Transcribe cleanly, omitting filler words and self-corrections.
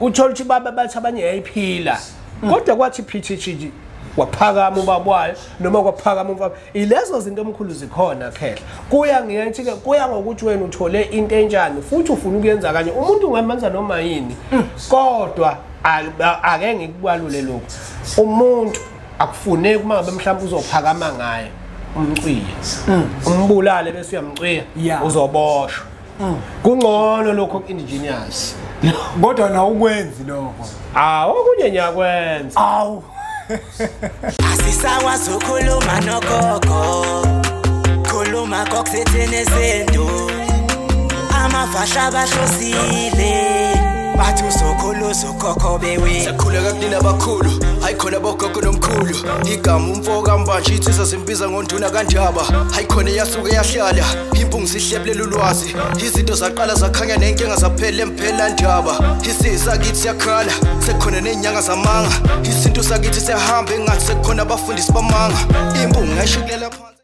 Uthola ukuthi baba bathi abanye yayiphila kodwa kwathi phithithi waphakama ubaba wayo noma kwaphakama umfana. Ilezo zinto omkhulu zikhona khehla. Kuya ngiyathi ke kuya ngokuthi wena uthole into enjani futhi ufuna ukuyenza kanye. Umuntu ungamenza noma yini kodwa ake ngikubalule lokho. Umuntu akufuneki uma ngabe mhlawumbe uzophakama ngaye umcwiye, umbulale bese uyamcwiya, uzoboshwa. Kungcono lokho ku-indigenous. Kodwa na ukwenzi lokho. Ah, okunye ngiyakwenza. Awu. Asisakwazi ukukhuluma nogogo, khuluma kokusethene sento. Amafasha bahlosile bathi uzokhulu uzokhokho bewe. Sakhuleka kunina abakhulu, hayi khona bogogo nomkhulu. Igama umfo kaMbanje insizwa zimbiza ngonduna kaNdaba. Hayi khona yasuke yahlala impungu sihlebulela ulwazi. Izinto zaqala zakhanya nenkinga zaphela emphela ndaba. Isizwe sakithi siyakhala sekukhona nezinyanga zamanga. Isintu sakithi siyahamba engathi sekukhona abafundisi bamanga. Impungu ngayishukulela phansi.